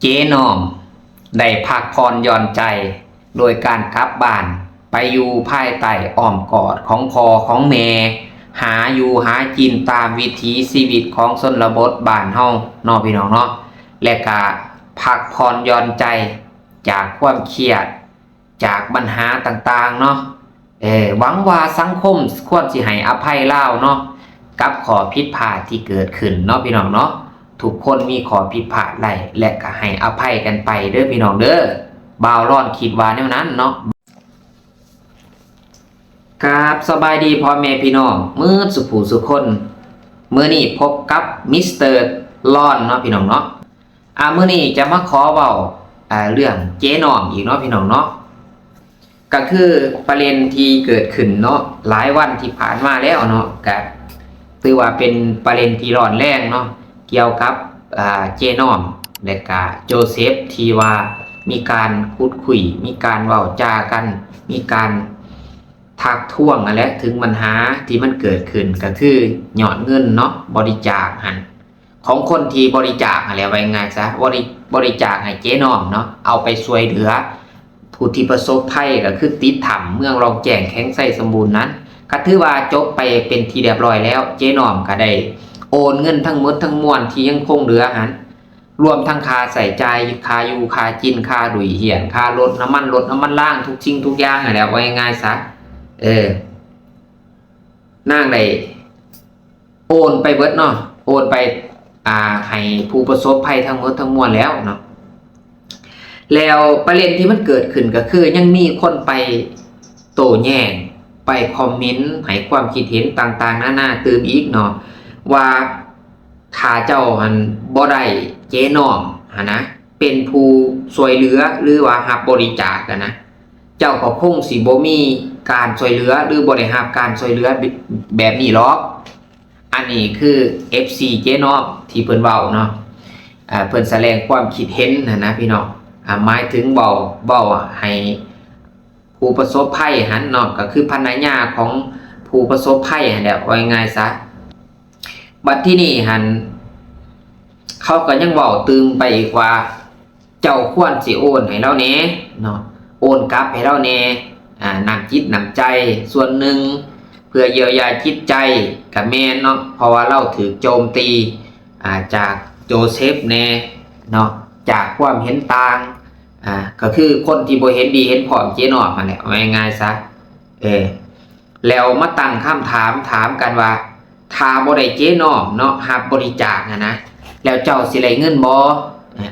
ເຈນ້ອມໄດ້ພັກຜ່ອນຢ່ອນໃຈ ໂດຍການກັບບ້ານໄປຢູ່ພາຍໃຕ້ອ້ອມກອດຂອງພໍ່ຂອງແມ່, ຫາຢູ່ຫາກິນຕາມວິຖີຊີວິດຂອງຊົນນະບົດບ້ານເຮົາເນາະ ພີ່ນ້ອງເນາະ, ແລະກະພັກຜ່ອນຢ່ອນໃຈຈາກຄວາມຄຽດ ຈາກບັນຫາຕ່າງໆເນາະ. ເອີ ຫວັງວ່າສັງຄົມຄວນຊິໃຫ້ອະໄພລາວເນາະ ກັບຂໍ້ຜິດພາດທີ່ເກີດຂຶ້ນເນາະ ພີ່ນ້ອງເນາະ. ທຸກຄົນມີຂໍ້ຜິດພາດໄດ້ ແລະກະໃຫ້ອະໄພກັນໄປເດີ ພີ່ນ້ອງເດີ. ບ່າວລອນຄິດວ່າແນວນັ້ນເນາະ. ກາບສະບາຍດີພໍ່ແມ່ພີ່ນ້ອງໝົດສູ່ຜູ້ສູ່ຄົນ. ມື້ນີ້ພົບກັບມິສເຕີລອນເນາະ ພີ່ນ້ອງເນາະ. ອ່າ ມື້ນີ້ຈະມາຂໍເວົ້າ ອ່າ ເລື່ອງເຈນ້ອມອີກເນາະ ພີ່ນ້ອງເນາະ. ກະຄືປະເດັນທີ່ເກີດຂຶ້ນເນາະ ຫຼາຍວັນທີ່ຜ່ານມາແລ້ວເນາະ, ກະຖືວ່າເປັນປະເດັນທີ່ຮ້ອນແຮງເນາະ ກ່ຽວກັບ ອ່າ ເຈນ້ອມ ແລະກະໂຈເຊັບ ທີ່ວ່າມີການຂຸດຄຸຍ ມີການເວົ້າຈາກັນ ມີການທັກທ້ວງຫັ້ນແຫຼະ ເຖິງບັນຫາທີ່ມັນເກີດຂຶ້ນ ກະຄືຍອດເງິນເນາະ ບໍລິຈາກຫັ້ນ ຂອງຄົນທີ່ບໍລິຈາກຫັ້ນແຫຼະ ວ່າງ່າຍໆຊະ ບໍລິ ບໍລິຈາກໃຫ້ເຈນ້ອມເນາະ ເອົາໄປຊ່ວຍເຫຼືອຜູ້ທີ່ປະສົບໄພ ກໍຄືຕິດຖ້ຳເມືອງລ່ອງແຈ້ງ ແຂວງໄຊສົມບູນນັ້ນ ກໍຖືວ່າຈົບໄປເປັນທີ່ຮຽບຮ້ອຍແລ້ວ. ເຈນ້ອມກໍໄດ້ໂອນເງິນທັງໝົດທັງມວນທີ່ຍັງຄົງເຫຼືອຫັ້ນ ລວມທັງຄ່າໃຊ້ຈ່າຍ ຄ່າຢູ່ຄ່າກິນ ຄ່າດຸ້ຍຫ້ຽນ ຄ່າລົດນ້ຳມັນ ລົດນ້ຳມັນລາງ ທຸກສິ່ງທຸກຢ່າງຫັ້ນແຫຼະ ວ່າງ່າຍໆຊະ ເອີ ນາງໄດ້ໂອນໄປເບິດເນາະ ໂອນໄປ ອ່າ ໃຫ້ຜູ້ປະສົບໄພທັງໝົດທັງມວນແລ້ວເນາະ. ແລ້ວປະເດັນທີ່ມັນເກີດຂຶ້ນກໍຄື ຍັງມີຄົນໄປໂຕ້ແຍ້ງ ໄປຄອມເມັນໃຫ້ຄວາມຄິດເຫັນຕ່າງໆນານາຕື່ມອີກເນາະ ວ່າຖ້າເຈົ້າຫັ້ນບໍ່ໄດ້ເຈນ້ອມຫັ້ນນະ ເປັນຜູ້ຊ່ວຍເຫຼືອ ຫຼືວ່າຮັບບໍລິຈາກຫັ້ນນະ ເຈົ້າກໍຄົງຊິບໍ່ມີການຊ່ວຍເຫຼືອ ຫຼືບໍ່ໄດ້ຮັບການຊ່ວຍເຫຼືອແບບນີ້ຫຼອກ. ອັນນີ້ຄືເອັຟຊີເຈນ້ອມທີ່ເພິ່ນເວົ້າເນາະ ເພິ່ນສະແດງຄວາມຄິດເຫັນຫັ້ນນະ ພີ່ນ້ອງ ອາ ໝາຍເຖິງເວົ້າ ເວົ້າໃຫ້ຜູ້ປະສົບໄພຫັ້ນເນາະ ກໍຄືພັນລະຍາຂອງຜູ້ປະສົບໄພຫັ້ນແຫຼະ ເວົ້າງ່າຍໆຊະ. ບັດທີນີ້ຫັ້ນ ເຂົາກໍຍັງເວົ້າຕື່ມໄປອີກວ່າ ເຈົ້າຄວນຊິໂອນໃຫ້ລາວແດ່ເນາະ ໂອນກັບໃຫ້ລາວແດ່ ອາ ນ້ຳຈິດນ້ຳໃຈສ່ວນໜຶ່ງ ເພື່ອຢຽວຢາຈິດໃຈ ກະແມ່ນເນາະ ເພາະວ່າລາວຖືກໂຈມຕີ ອາ ຈາກໂຈເຊັບແດ່ເນາະ ຈາກຄວາມເຫັນຕ່າງ ອາ ກໍຄືຄົນທີ່ບໍ່ເຫັນດີເຫັນພ້ອມເຈນ້ອມຫັ້ນແຫຼະ ເວົ້າງ່າຍໆຊະ ເອີ ແລ້ວມາຕັ້ງຄຳຖາມ ຖາມກັນວ່າ ຖ້າບໍ່ໄດ້ເຈນ້ອມເນາະ ຮັບບໍລິຈາກຫັ້ນນະ ແລ້ວເຈົ້າຊິໄດ້ເງິນບໍ່?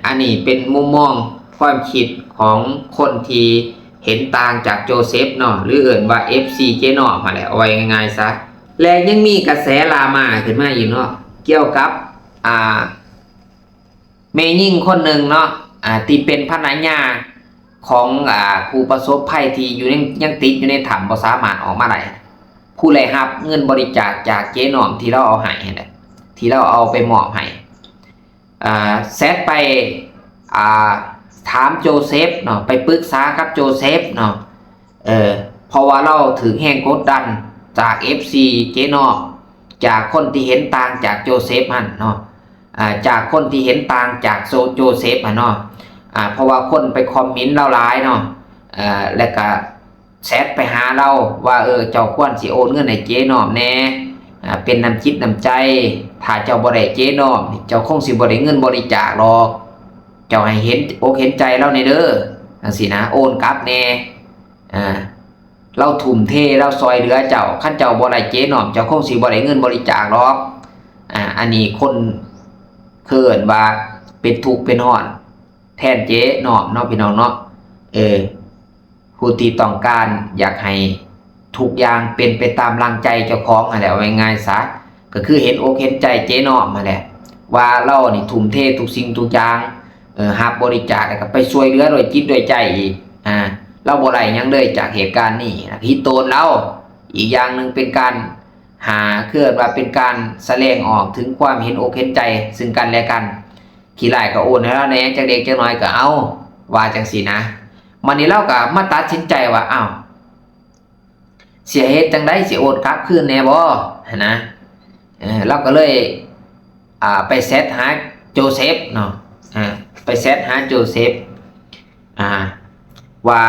ອັນນີ້ເປັນມຸມມອງຄວາມຄິດຂອງຄົນທີ່ເຫັນຕ່າງຈາກໂຈເຊັບເນາະ ຫຼືເອີ້ນວ່າເອັຟຊີເຈນ້ອມຫັ້ນແຫຼະ ເວົ້າງ່າຍໆຊະ. ແລະຍັງມີກະແສດຣາມາຂຶ້ນມາອີກເນາະ ກ່ຽວກັບ ອ່າ ແມ່ຍິງຄົນໜຶ່ງເນາະ ອາ ທີ່ເປັນພັນລະຍາຂອງ ອາ ຜູ້ປະສົບໄພທີ່ຢູ່ ຍັງ ຍັງຕິດຢູ່ໃນຖ້ຳ ບໍ່ສາມາດອອກມາໄດ້ ຜູ້ໄດ້ຮັບເງິນບໍລິຈາກຈາກເຈນ້ອມທີ່ລາວເອົາໃຫ້ຫັ້ນແຫຼະ ທີ່ລາວເອົາໄປມອບໃຫ້ ອາ ແຊັດໄປ ອາ ຖາມໂຈເຊັບເນາະ ໄປປຶກສາກັບໂຈເຊັບເນາະ ເອີ ເພາະວ່າລາວຖືກແຮງກົດດັນຈາກເອັຟຊີເຈນ້ອມ ຈາກຄົນທີ່ເຫັນຕ່າງຈາກໂຈເຊັບຫັ້ນເນາະ ອາ ຈາກຄົນທີ່ເຫັນຕ່າງຈາກໂຈ ໂຈເຊັບຫັ້ນເນາະ ອາ ເພາະວ່າຄົນໄປຄອມເມັນລາວຫຼາຍເນາະ ອາ ແລ້ວກະແຊັດໄປຫາລາວວ່າ ເອີ ເຈົ້າຄວນຊິໂອນເງິນໃຫ້ເຈນ້ອມແດ່ ອາ ເປັນນ້ຳຈິດນ້ຳໃຈ ຖ້າເຈົ້າບໍ່ໄດ້ເຈນ້ອມ ເຈົ້າຄົງຊິບໍ່ໄດ້ເງິນບໍລິຈາກດອກ ເຈົ້າໃຫ້ເຫັນອົກເຫັນໃຈລາວແດ່ເດີ ຈັ່ງຊີ້ນະ ໂອນກັບແດ່ ອາ ລາວທຸ່ມເທ ລາວຊ່ອຍເຫຼືອເຈົ້າ ຄັນເຈົ້າບໍ່ໄດ້ເຈນ້ອມ ເຈົ້າຄົງຊິບໍ່ໄດ້ເງິນບໍລິຈາກດອກ ອາ ອັນນີ້ຄົນເອີ້ນວ່າເປັນທຸກເປັນຮ້ອນແທນເຈນ້ອມເນາະ ພີ່ນ້ອງເນາະ ເອີ ຜູ້ທີ່ຕ້ອງການຢາກໃຫ້ທຸກຢ່າງເປັນໄປຕາມດັ່ງໃຈເຈົ້າຂອງຫັ້ນແຫຼະ ເວົ້າງ່າຍໆຊະ ກໍຄືເຫັນອົກເຫັນໃຈເຈນ້ອມຫັ້ນແຫຼະ ວ່າລາວນີ້ທຸ່ມເທທຸກສິ່ງທຸກຢ່າງ ເອີ ຮັບບໍລິຈາກ ແລ້ວກໍໄປຊ່ວຍເຫຼືອດ້ວຍຈິດດ້ວຍໃຈອີກ ອາ ລາວບໍ່ໄດ້ຫຍັງເລີຍຈາກເຫດການນີ້ ຜິດໂຕນລາວ ອີກຢ່າງໜຶ່ງເປັນການຫາ ຄືວ່າເປັນການສະແດງອອກເຖິງຄວາມເຫັນອົກເຫັນໃຈຊຶ່ງກັນແລະກັນ ຂີ້ຮ້າຍກໍໂອນໃຫ້ລາວແດ່ ຈັກເລັກຈັກນ້ອຍກໍເອົາ ວ່າຈັ່ງຊີ້ນະ ບັດນີ້ລາວກໍມາຕັດສິນໃຈວ່າ ອ້າວ ຊິເຮັດຈັ່ງໃດ ຊິໂອນກັບຄືນແດ່ບໍ່ ຫັ້ນນະ ເອີ ລາວກໍເລີຍ ອ່າ ໄປແຊັດຫາໂຈເຊັບເນາະ ອ່າ ໄປແຊັດຫາໂຈເຊັບ ອ່າ ວ່າ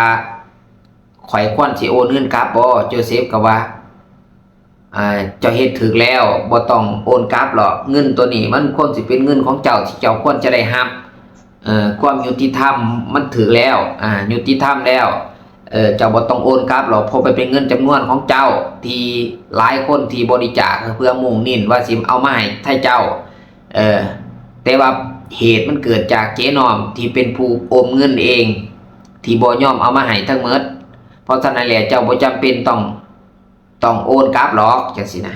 ຂ້ອຍຄວນຊິໂອນເງິນກັບບໍ່? ໂຈເຊັບກໍວ່າ ອ່າ ເຈົ້າເຮັດຖືກແລ້ວ ບໍ່ຕ້ອງໂອນກັບຫຼອກ ເງິນໂຕນີ້ມັນຄວນຊິເປັນເງິນຂອງເຈົ້າ ທີ່ເຈົ້າຄວນຈະໄດ້ຮັບ ເອີ ຄວາມຍຸຕິທຳມັນຖືກແລ້ວ ອ່າ ຍຸຕິທຳແລ້ວ ເອີ ເຈົ້າບໍ່ຕ້ອງໂອນກັບຫຼອກ ເພາະມັນເປັນເງິນຈຳນວນຂອງເຈົ້າ ທີ່ຫຼາຍຄົນທີ່ບໍລິຈາກເພື່ອມຸ່ງເນັ້ນວ່າຊິເອົາມາໃຫ້ໄທເຈົ້າ ເອີ ແຕ່ວ່າເຫດມັນເກີດຈາກເຈນ້ອມທີ່ເປັນຜູ້ໂອນເງິນເອງ ທີ່ບໍ່ຍອມເອົາມາໃຫ້ທັງໝົດ ເພາະສະນັ້ນແຫຼະ ເຈົ້າບໍ່ຈຳເປັນຕ້ອງ ຕ້ອງໂອນກັບຫຼອກ ຈັ່ງຊີ້ນະ.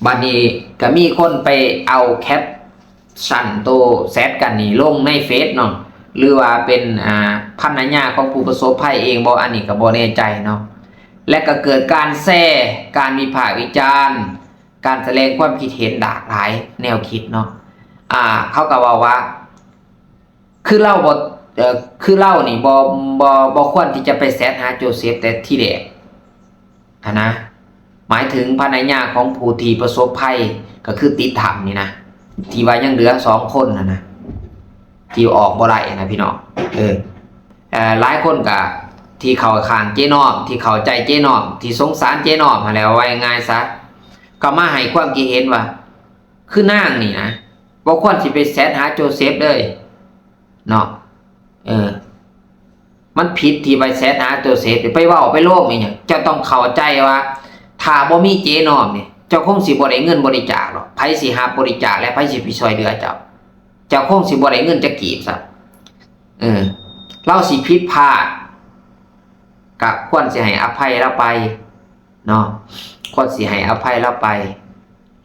ບັດນີ້ກໍມີຄົນໄປເອົາແຄບຊັນໂຕແຊັດກັນນີ້ລົງໃນເຟສເນາະ ຫຼືວ່າເປັນ ອ່າ ພັນລະຍາຂອງຜູ້ປະສົບໄພເອງບໍ່ ອັນນີ້ກໍບໍ່ແນ່ໃຈເນາະ ແລະກໍເກີດການແຊ ການວິພາກວິຈານ ການສະແດງຄວາມຄິດເຫັນຫຼາກຫຼາຍແນວຄິດເນາະ ອ່າ ເຂົາກໍເວົ້າວ່າ ຄືລາວບໍ່ ເອີ ຄືລາວນີ້ບໍ່ ບໍ່ ບໍ່ຄວນທີ່ຈະໄປແຊັດຫາໂຈເຊັບແຕ່ທີແລກຫັ້ນນະ ໝາຍເຖິງພັນລະຍາຂອງຜູ້ທີ່ປະສົບໄພ ກໍຄືຕິດຖ້ຳນີ້ນະ ທີ່ວ່າຍັງເຫຼືອສອງຄົນຫັ້ນນະ ທີ່ອອກບໍ່ໄດ້ຫັ້ນນະພີ່ນ້ອງ ເອີ ເອີ ຫຼາຍຄົນກໍທີ່ເຂົ້າຂ້າງເຈນ້ອມ ທີ່ເຂົ້າໃຈເຈນ້ອມ ທີ່ສົງສານເຈນ້ອມຫັ້ນແຫຼະ ເວົ້າງ່າຍໆຊະ ກໍມາໃຫ້ຄວາມຄິດເຫັນວ່າ ຄືນາງນີ້ນະ ບໍ່ຄວນຊິໄປແຊັດຫາໂຈເຊັບເລີຍເນາະ ເອີ ມັນຜິດທີ່ໄປແຊັດຫາໂຈເຊັບ ໄປເວົ້າໄປໂລມອີຫຍັງ ເຈົ້າຕ້ອງເຂົ້າໃຈວ່າ ຖ້າບໍ່ມີເຈນ້ອມນີ້ ເຈົ້າຄົງຊິບໍ່ໄດ້ເງິນບໍລິຈາກດອກ ໃຜຊິຮັບບໍລິຈາກ ແລະ ໃຜຊິໄປຊ່ວຍເຫຼືອເຈົ້າ ເຈົ້າຄົງຊິບໍ່ໄດ້ເງິນຈັກກີບຊ້ຳ ເອີ ລາວຊິຜິດພາດ ກໍຄວນຊິໃຫ້ອະໄພລາວໄປເນາະ ຄວນຊິໃຫ້ອະໄພລາວໄປ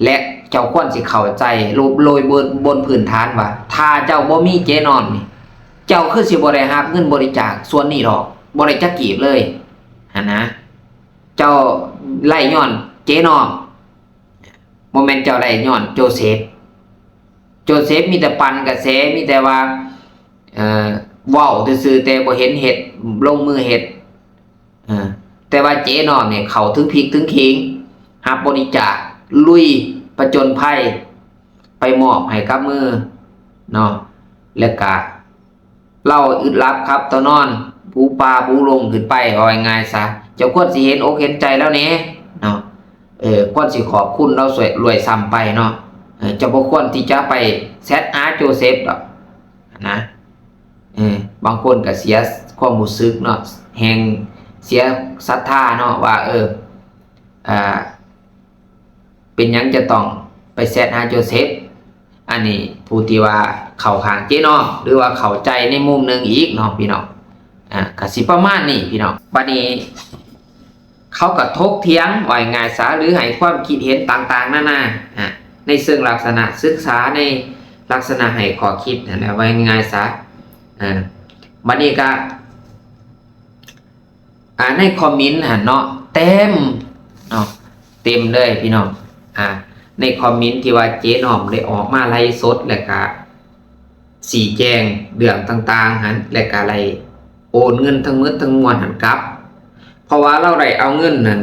ແລະ ເຈົ້າຄວນຊິເຂົ້າໃຈໂດຍ ໂດຍບົນ ບົນພື້ນຖານວ່າ ຖ້າເຈົ້າບໍ່ມີເຈນ້ອມນີ້ ເຈົ້າຄືຊິບໍ່ໄດ້ຮັບເງິນບໍລິຈາກສ່ວນນີ້ດອກ ບໍ່ໄດ້ຈັກກີບເລີຍຫັ້ນນະ ເຈົ້າໄດ້ຍ້ອນເຈນ້ອມ ບໍ່ແມ່ນເຈົ້າໄດ້ຍ້ອນໂຈເຊັບ ໂຈເຊັບມີແຕ່ປັ່ນກະແສ ມີແຕ່ວ່າ ເອີ ເວົ້າຊື່ໆ ແຕ່ບໍ່ເຫັນເຮັດ ລົງມືເຮັດ ເອີ ແຕ່ວ່າເຈນ້ອມນີ້ເຂົ້າເຖິງພິກເຖິງເຂງ ຮັບບໍລິຈາກ ລຸຍປະຈົນໄພ ໄປມອບໃຫ້ກັບມືເນາະ ແລ້ວກະ ລາວອຶດຫຼັບຂັບຕານອນ ປູປ່າປູລົງຂຶ້ນໄປ ເວົ້າງ່າຍໆຊະ ເຈົ້າຄວນຊິເຫັນອົກເຫັນໃຈລາວແດ່ເນາະ ເອີ ຄວນຊິຂອບຄຸນລາວສວຍ ລວຍຊ້ຳໄປເນາະ ເອີ ເຈົ້າບໍ່ຄວນທີ່ຈະໄປແຊັດຫາໂຈເຊັບດອກນະ ເອີ ບາງຄົນກໍເສຍຄວາມຮູ້ສຶກເນາະ ແຮ່ງເສຍສັດທາເນາະ ວ່າ ເອີ ອ່າ ເປັນຫຍັງຈະຕ້ອງໄປແຊັດຫາໂຈເຊັບ ອັນນີ້ຜູ້ທີ່ວ່າເຂົ້າຂ້າງເຈນ້ອມ ຫຼືວ່າເຂົ້າໃຈໃນມຸມໜຶ່ງອີກເນາະພີ່ນ້ອງ ອ່າ ກໍຊິປະມານນີ້ພີ່ນ້ອງ ບັດນີ້ເຂົາກໍຖົກຖຽງ ເວົ້າງ່າຍໆຊະ ຫຼືໃຫ້ຄວາມຄິດເຫັນຕ່າງໆນານາ ອ່າ ໃນເຊີງລັກສະນະສຶກສາ ໃນລັກສະນະໃຫ້ຂໍ້ຄິດຫັ້ນແຫຼະ ເວົ້າງ່າຍໆຊະ ອ່າ ບັດນີ້ກໍ ອ່າ ໃນຄອມເມັນຫັ້ນເນາະ ເຕັມເນາະ ເຕັມເລີຍພີ່ນ້ອງ ອ່າ ໃນຄອມເມັນທີ່ວ່າເຈນ້ອມໄດ້ອອກມາໄລຟ໌ສົດ ແລ້ວກະຊີ້ແຈງເລື່ອງຕ່າງໆຫັ້ນ ແລ້ວກະໄດ້ໂອນເງິນທັງໝົດທັງມວນຫັ້ນກັບ ເພາະວ່າລາວໄດ້ເອົາເງິນນັ້ນ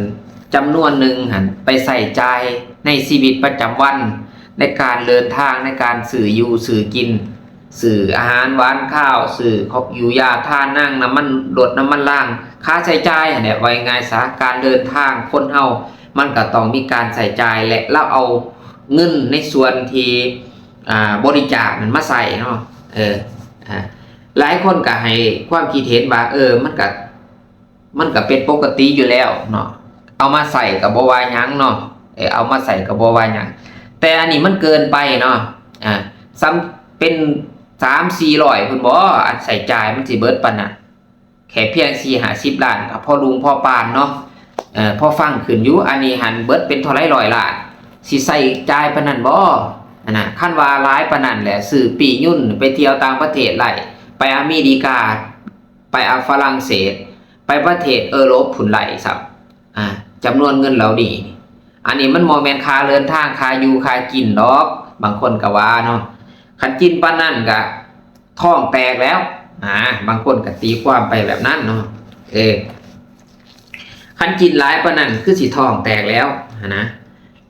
ຈຳນວນໜຶ່ງຫັ້ນໄປໃຊ້ຈ່າຍໃນຊີວິດປະຈຳວັນ ໃນການເດີນທາງ ໃນການຊື້ຢູ່ຊື້ກິນ ຊື້ອາຫານຫວານຄາວ ຊື້ຂອງຢູ່ຢາທາ ນ້ຳມັນລົດ ນ້ຳມັນລາງ ຄ່າໃຊ້ຈ່າຍຫັ້ນແຫຼະ ເວົ້າງ່າຍໆຊະ ການເດີນທາງຄົນເຮົາມັນກໍຕ້ອງມີການໃຊ້ຈ່າຍ ແລະ ລາວເອົາເງິນໃນສ່ວນທີ່ ອ່າ ບໍລິຈາກນັ້ນມາໃຊ້ເນາະ ເອີ ອ່າ ຫຼາຍຄົນກໍໃຫ້ຄວາມຄິດເຫັນວ່າ ເອີ ມັນກໍ ມັນກໍເປັນປົກກະຕິຢູ່ແລ້ວເນາະ ເອົາມາໃຊ້ກໍບໍ່ວ່າຫຍັງເນາະ ເອີ ເອົາມາໃຊ້ກໍບໍ່ວ່າຫຍັງ ແຕ່ອັນນີ້ມັນເກີນໄປເນາະ ອ່າ ສ່ຳເປັນສາມສີ່ຮ້ອຍພຸ້ນບໍ ອັນໃຊ້ຈ່າຍມັນຊິເບິດປານນັ້ນ ແຄ່ພຽງສີ່ຫ້າສິບລ້ານກໍພໍລຸງພໍປານເນາະ ເອີ ພໍຟັງຂຶ້ນຢູ່ ອັນນີ້ຫັ້ນເບິດເປັນເທົ່າໃດຮ້ອຍລ້ານ ຊິໃຊ້ຈ່າຍປານນັ້ນບໍ ຫັ້ນນະ ຄັນວ່າຫຼາຍປານນັ້ນແຫຼະ ຊື້ປີ້ຍົນໄປທ່ຽວຕ່າງປະເທດໄດ້ ໄປອາເມລິກາ ໄປອາຝຣັ່ງເສດ ໄປປະເທດເອີຣົບພຸ້ນໄດ້ຊ້ຳ ອ່າ ຈຳນວນເງິນເຫຼົ່ານີ້ ອັນນີ້ມັນບໍ່ແມ່ນຄ່າເດີນທາງ ຄ່າຢູ່ຄ່າກິນດອກ ບາງຄົນກໍວ່າເນາະ ຄັນກິນປານນັ້ນກໍທ້ອງແຕກແລ້ວ ອ່າ ບາງຄົນກໍຕີຄວາມໄປແບບນັ້ນເນາະ ເອີ ຄັນກິນຫຼາຍປານນັ້ນຄືຊິທ້ອງແຕກແລ້ວຫັ້ນນະ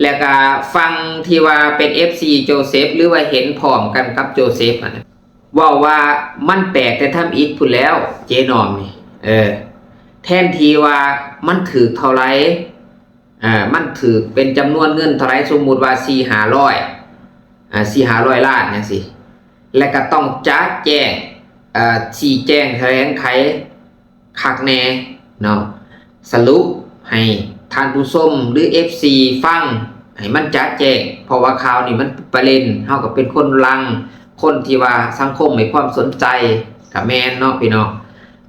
ແລ້ວກໍຝັ່ງທີ່ວ່າເປັນເອັຟຊີໂຈເຊັບ ຫຼືວ່າເຫັນພ້ອມກັນກັບໂຈເຊັບຫັ້ນນະ ເວົ້າວ່າມັນແຕກແຕ່ທຳອິດພຸ້ນແລ້ວ ເຈນ້ອມນີ້ ເອີ ແທນທີ່ວ່າມັນຖືກເທົ່າໃດ ເອີ ມັນຖືກເປັນຈຳນວນເງິນເທົ່າໃດ ສົມມຸດວ່າສີ່ຫ້າຮ້ອຍ ອ່າ ສີ່ຫ້າຮ້ອຍລ້ານຈັ່ງຊີ້ ແລະກໍຕ້ອງຈະແຈ້ງ ເອີ ຊີ້ແຈງຖະແຫຼງໄຂຄັກແນ່ເນາະ ສະຫຼຸບໃຫ້ທ່ານຜູ້ຊົມ ຫຼື ເອັຟຊີ ຟັງໃຫ້ມັນຈະແຈ້ງ ເພາະວ່າຂ່າວນີ້ມັນປະເດັນ ເຮົາກໍເປັນຄົນຫຼັງ ຄົນທີ່ວ່າສັງຄົມໃຫ້ຄວາມສົນໃຈ ກໍແມ່ນເນາະພີ່ນ້ອງ